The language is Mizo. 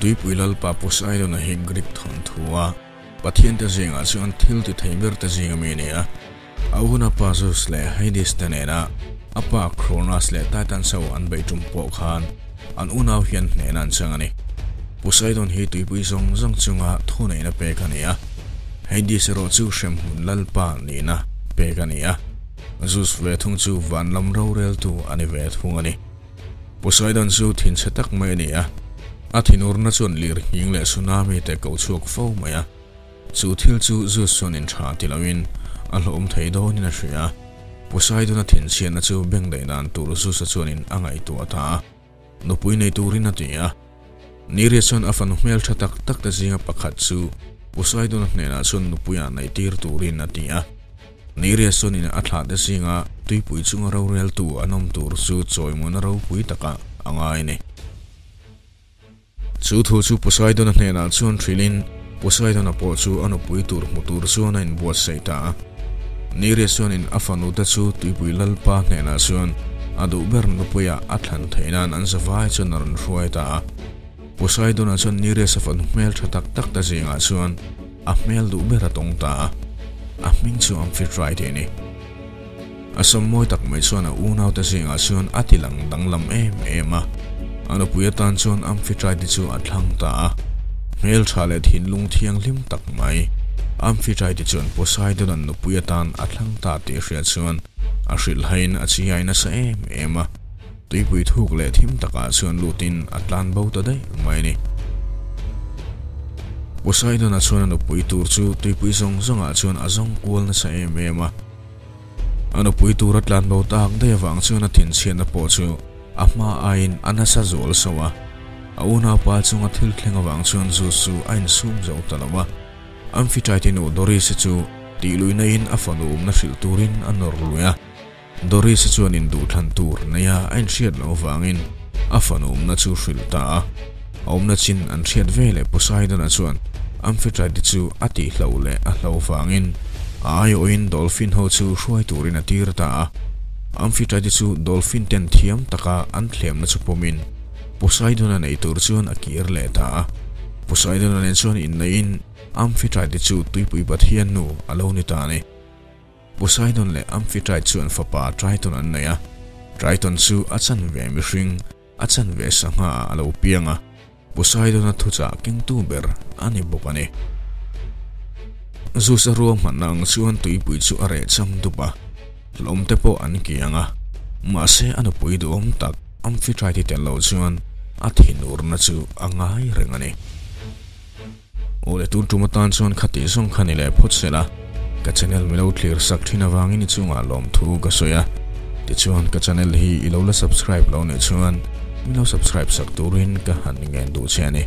Tuipui Lalpa Poseidon-a hi Greek thawnthu a pathiante zingah chuan thil ti thei ber te zinga mi a ni a. A huna pa Zeus leh Hades te nena a pa Cronus leh Titans ho an beih tum pawh khan an unau hian hnehna an chang a ni. Poseidon hi tuipui zawng zawng chunga thuneihna pek a ni a, Hades erawh chu hremhmun lalpa nihna pek a ni a, Zeus ve thung chu van lam roreltu a ni ve thung a ni. Poseidon chu thinchhe tak mai a ni a, a thinurna chuan lirnghing leh tsunami te ko chhuak fo mai a. Chu thil chu Zeus chuan in tha ti loin a hlawhawm thei dawnin a hria. Poseidon-a thinchhiatna chu beng daih dan tur Zeus-a chuanin a ngaihtuah ta a, nupui nei turin a ti a. Nereus chuan a fanu hmeltha tak tak te zinga pakhat chu Poseidon-a hnenah chuan nupuia neih tir turin a ti a. Nereus chuanin a thlah te zinga tuipui chunga roreltu an awm tur chu chawimawina ropui takah a ngai a ni. Chu thu chu Poseidon-a hnenah chuan hrilhin Poseidon-a pawh chu a nupui tur hmu tur chuan a inbuatsaih ta a. Nereus chuanin a fanute chu tuipui lalpa hnenah chuan a duh ber nupuia a thlan theih nan an zavai chuan a rawn hruai ta a. Poseidon-a chuan Nereus-a fanu hmel tha tak tak ta zingah chuan a hmel duh ber a tawng ta a, a hming chu Amphitrite a ni. A sawm mawi tak mai chuan a unaute zingah chuan a ti lang danglam em em a, a nupui atan chuan Amphitrite chu a thlang ta a. Hmeltha leh thinlung thianghlim tak mai Amphitrite chuan Poseidon-a'n nupui atan a thlang ta tih hriat chuan a hrilhhaiin a chiai nasa em em a, tuipui thuk leh thim takah chuan lutin a tlan bo ta daih mai a ni. Poseidon-a chuan a nupui tur chu tuipui zawng zawngah chuan a zawng kual nasa em em a. A nupui tura tlan bo tak daih avang chuan a thinchhiatna pawh chu a hma aiin a nasa zual sauh a. A unaupa chunga thil thleng avang chuan Zeus chu a insum zo ta lo a. Amphitrite nu Doris-i chu tihluihna in a fanu awmna hrilh turin a nawr lui a. Doris-i chuan induhthlan tur neia a inhriat loh avangin a fanu awmna chu hrilh ta a. A awmna chin an hriat ve leh Poseidon-a chuan Amphitrite chu a tihloh leh a hlo vangin a aiawhin dolphin ho chu hruai turin a tir ta a. Amphitrite chu dolphin ten thiam taka an thlemna chu pawmin Poseidon-a nei tur chuan a kir leh ta a. Poseidon-a nen chuan inneihin Amphitrite chu tuipui pathian nu a lo ni ta a ni. Poseidon leh Amphitrite chuan fapa Triton an nei a, Triton chu a chanve mihring, A chanve sangha ah a lo piang a, Poseidon-a thuchah kengtu ber a ni bawk a ni. Zeus a ruahmanna ang chuan tuipui chu a reh cham dup a, hlawm te pawh an kiang a, mahse a nupui duhawm tak Amphitrite tel lo chuan a thinurna chu a ngai reng a ni. Aw le tun tum atan chuan khatih zawng kha ni leh phawt se la, ka channel milo thlir sak thin avangin i chungah lawmthu ka sawi a, tichuan ka channel hi i lo la subscribe lo nih chuan milo subscribe sak turin ka han ngen duh che a ni.